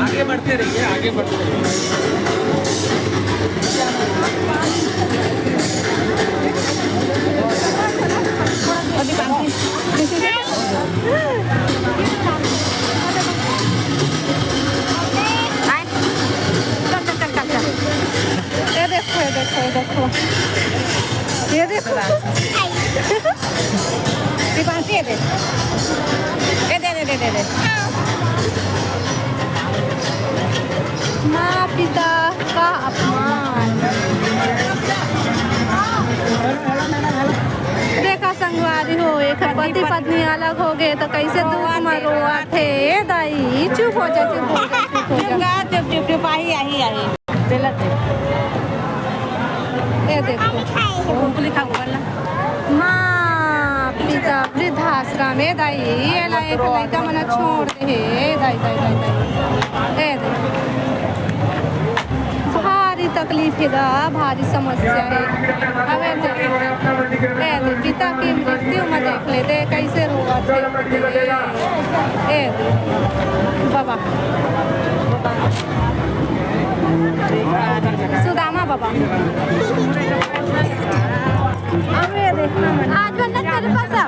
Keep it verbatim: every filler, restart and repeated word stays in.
आगे बढ़ते रहिए, आगे बढ़ते रहिए। ये देखो, ये देखो, ये देखो, ये देखो। दीपांशी, ये दे। ये दे, दे, दे, दे, दे। माँ पिता का अपमान। देखा संगवारी हो, एक पति पत्नी अलग हो गए तो कैसे दुख में रोवत हे। ए दाई, चुप हो जा, चुप हो जा, चुप हो जा। चुप, चुप, चुप, चुप, आही, आही, आही। ए देखो। माँ पिता वृद्धाश्रम, ए दाई, ये ला एक लइका मन छोड़ दे हे, ए दाई, दाई, दाई, दाई। ए देखो। भारी तकलीफ हे गा, भारी समस्या हे। अब ए देखो। ए दे, पिता के मृत्यु में देख ले दे, कैसे रोवत हे। ए दे, बाबा। सुदामा बाबा। अब ये देखना मन। आज मन्नत मेरे पास आ।